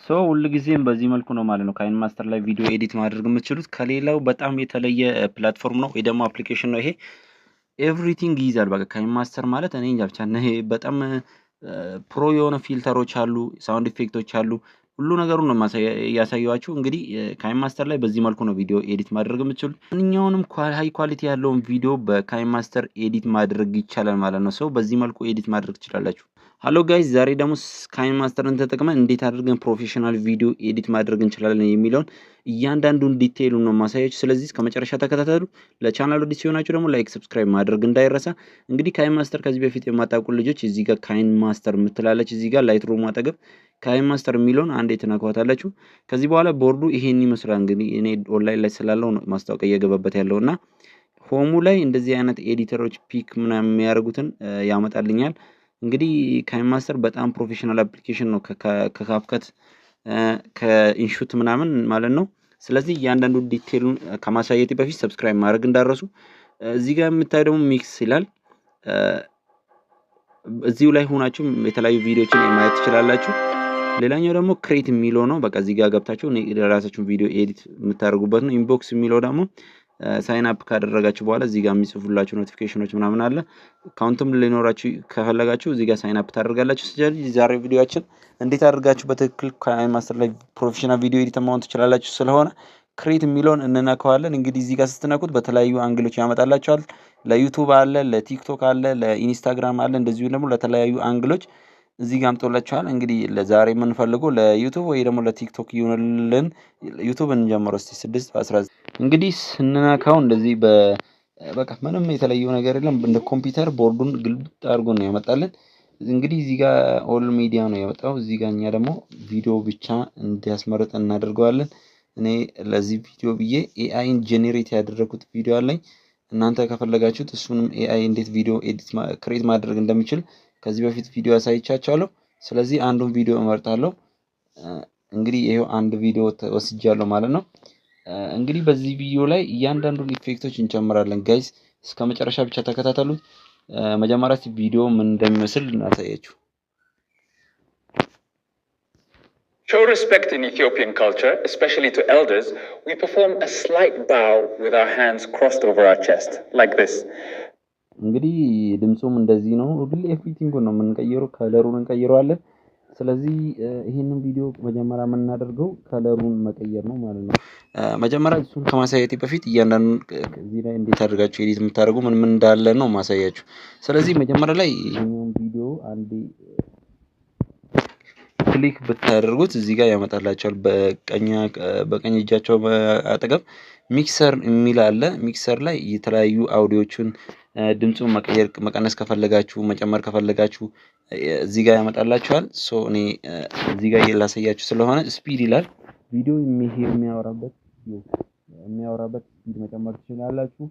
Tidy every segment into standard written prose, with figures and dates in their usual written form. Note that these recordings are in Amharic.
So ሁልጊዜም በዚህ መልኩ ነው ማለት ነው KineMaster ላይ ቪዲዮ edit ማድረግ የምትችሉት። ከሌላው በጣም የተለየ platform ነው ወይ ደግሞ application ነው ይሄ። Everything ይይዛል። በቃ KineMaster ማለት እኔ እንጃ ብቻ በጣም pro የሆነ filter ኦች አሉ፣ sound effect ኦች አሉ። ሁሉ ነገሩን ነው እያሳየኋችሁ። እንግዲህ KineMaster ላይ በዚህ መልኩ ነው ቪዲዮ edit ማድረግ የምትችሉት። ማንኛውንም high quality ያለውን ቪዲዮ በ KineMaster edit ማድረግ ይቻላል ማለት ነው። So በዚህ መልኩ edit ማድረግ ትችላላችሁ። Hello guys፣ ዛሬ ደግሞ KineMaster ን ተጠቅመን እንዴት አድርገን professional ቪዲዮ edit ማድረግ እንችላለን የሚለውን እያንዳንዱን detail ኡን ነው ማሳያችሁ። ስለዚህ እስከ መጨረሻ ተከታተሉ። ለቻናሉ አዲስ ሲሆናችሁ ደግሞ like፣ subscribe ማድረግ እንዳይረሳ። እንግዲህ KineMaster ከዚህ በፊት የማታውቁ ልጆች እዚህ ጋር KineMaster የምትላለች እዚህ ጋር Lightroom አጠገብ KineMaster የሚለውን አንዴ ትነኳታላችሁ። ከዚህ በኋላ ቦርዱ ይሄን ይመስላል። እንግዲህ እኔ ኦንላይን ላይ ስላለው ነው ማስታወቂያ እየገባበት ያለው እና home ኡ ላይ እንደዚህ አይነት editor ኦች pick ምናምን የሚያደርጉትን ያመጣልኛል። እንግዲህ KineMaster በጣም professional application ነው ከ CapCut፣ ከ InShot ምናምን ማለት ነው። ስለዚህ እያንዳንዱ detail ኡን ከማሳየቴ በፊት subscribe ማድረግ እንዳትረሱ። እዚህ ጋር የምታዩ ደግሞ mix ይላል። እዚሁ ላይ ሆናችሁ የተለያዩ ቪዲዮችን ማየት ትችላላችሁ። ሌላኛው ደግሞ create የሚለው ነው። በቃ እዚህ ጋር ገብታችሁ የራሳችሁን ቪዲዮ edit የምታደርጉበት ነው። Inbox የሚለው ደግሞ sign up ካደረጋችሁ በኋላ እዚህ ጋር የሚጽፉላችሁ notification ኦች ምናምን አለ። Account ም ሊኖራችሁ ከፈለጋችሁ እዚህ ጋር sign up ታደርጋላችሁ። ስለዚህ ዛሬው ቪዲዮአችን እንዴት አድርጋችሁ በትክክል KineMaster ላይ professional ቪዲዮ edit መሆን ትችላላችሁ ስለሆነ create የሚለውን እንነካዋለን። እንግዲህ እዚህ ጋር ስትነኩት በተለያዩ angle ኦች ያመጣላችኋል። ለ YouTube አለ፣ ለ TikTok አለ፣ ለ Instagram አለ፣ እንደዚሁ ደግሞ ለተለያዩ angle ኦች እዚህ ጋር አምጦላችኋል። እንግዲህ ለዛሬ የምንፈልገው ለ YouTube ወይ ደግሞ ለ TikTok ይሁንልን። YouTube እንጀምረው እስቲ 6:19። እንግዲህ ስንነካው እንደዚህ በቃ ምንም የተለየው ነገር የለም። እንደ ኮምፒውተር ቦርዱን ግልብጥ አድርጎ ነው ያመጣልን። እንግዲህ እዚህ ጋር all media ነው ያመጣው። እዚህ ጋር እኛ ደግሞ ቪዲዮ ብቻ እንዲያስመርጥ እናደርገዋለን። እኔ ለዚህ ቪዲዮ ብዬ AI ን generate ያደረኩት ቪዲዮ አለኝ። እናንተ ከፈለጋችሁት እሱንም AI እንዴት ቪዲዮ edit create ማድረግ እንደሚችል ከዚህ በፊት ቪዲዮ አሳይቻችኋለሁ። ስለዚህ አንዱን ቪዲዮ እመርጣለሁ። እንግዲህ ይሄው አንድ ቪዲዮ ወስጃለሁ ማለት ነው። እንግዲህ በዚህ ቪዲዮ ላይ እያንዳንዱን effect ኦች እንጨምራለን guys፣ እስከ መጨረሻ ብቻ ተከታተሉት። መጀመሪያ እስቲ ቪዲዮ ምን እንደሚመስል እናሳያችሁ። Show respect in Ethiopian culture, especially to elders, we perform a slight bow with our hands crossed over our chest, like this. እንግዲህ ድምፁም እንደዚህ ነው። ሁሉ everything ነው የምንቀይረው፣ color ኡን እንቀይረዋለን። ስለዚህ ይሄንን ቪዲዮ መጀመሪያ የምናደርገው color ኡን መቀየር ነው ማለት ነው። መጀመሪያ እሱን ከማሳየቴ በፊት እያንዳንዱን እዚህ ላይ እንዴት አድርጋችሁ edit የምታደርጉ ምን ምን እንዳለ ነው ማሳያችሁ። ስለዚህ መጀመሪያ ላይ ይሄኛውን ቪዲዮ አንዴ click ብታደርጉት እዚህ ጋር ያመጣላችኋል። በቀኝ እጃቸው አጠገብ mixer የሚል አለ። Mixer ላይ የተለያዩ አውዲዮችን ድምፁን መቀየር መቀነስ ከፈለጋችሁ መጨመር ከፈለጋችሁ እዚህ ጋር ያመጣላችኋል። So እኔ እዚህ ጋር ላሳያችሁ ስለሆነ speed ይላል። ቪዲዮ የሚያወራበት speed መጨመር ትችላላችሁ።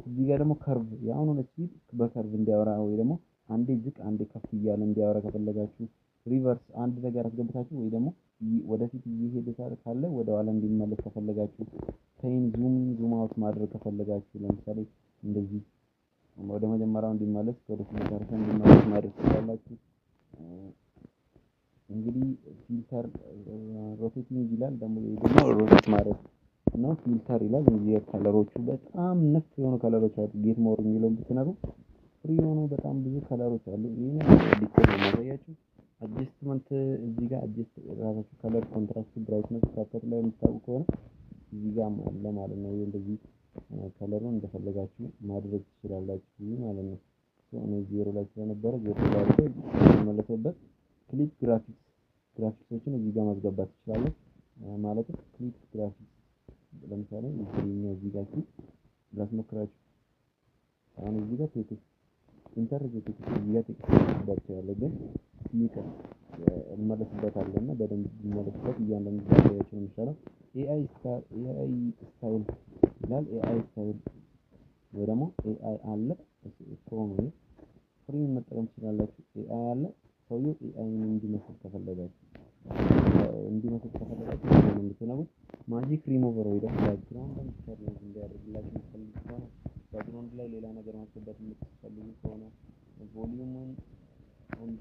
እዚህ ጋር ደግሞ curve የአሁኑን speed በ curve እንዲያወራ ወይ ደግሞ አንዴ ዝቅ አንዴ ከፍ እያለ እንዲያወራ ከፈለጋችሁ፣ reverse አንድ ነገር አስገብታችሁ ወይ ደግሞ ወደፊት እየሄደ ካለ ወደ ኋላ እንዲመለስ ከፈለጋችሁ፣ pan zoom zoom out ማድረግ ከፈለጋችሁ፣ ለምሳሌ እንደዚህ ወደ መጀመሪያው እንዲመለስ ወደ መጨረሻ እንዲመለስ ማድረግ ትችላላችሁ። እንግዲህ filter rotating ይላል፣ ደግሞ ይሄ ደግሞ rotate ማድረግ ነው። Filter ይላል። እንግዲህ color ኦቹ በጣም ነፍ የሆኑ color ኦች አሉ። Get more የሚለውን ብትነኩ free የሆኑ በጣም ብዙ color ኦች አሉ። ይሄን detail ነው የማሳያችሁ። Adjustment እዚህ ጋር adjust ራሳችሁ color፣ contrast፣ brightness CapCut ላይ የምታውቁ ከሆነ እዚህ ጋር አለ ማለት ነው። እንደዚህ color ኡን እንደፈለጋችሁ ማድረግ ትችላላችሁ ማለት ነው። እኔ ዜሮ ላይ ስለነበረ ዜሮ ላይ አድርገው መለሰበት። Clip graphics፣ graphics ኦችን እዚህ ጋር ማስገባት ትችላላችሁ። ማለትም clip graphics ለምሳሌ እዚህ ጋር ክሊፕ ላስሞክራችሁ። አሁን እዚህ ጋር text enter text፣ እዚህ ጋር text ማስገባት ትችላለሁ፣ ግን ይቅር እንመለስበታለን እና በደንብ እንመለስበት እያንዳንዱ ላሳያችሁ ነው የሚሻለው። AI style ይላል። AI style ወይ ደግሞ AI አለ፣ pro ነው፣ free መጠቀም ትችላላችሁ። AI አለ። ሰውየው AI ን እንዲመስል ከፈለጋችሁ ነው የምትነኩት። ማጂክ ሪሞቨር ወይ ደግሞ ባክግራውንድ እንዲያደርግላችሁ የምትፈልጉ ከሆነ፣ background ላይ ሌላ ነገር ማስገባት የምትፈልጉ ከሆነ volume ኡን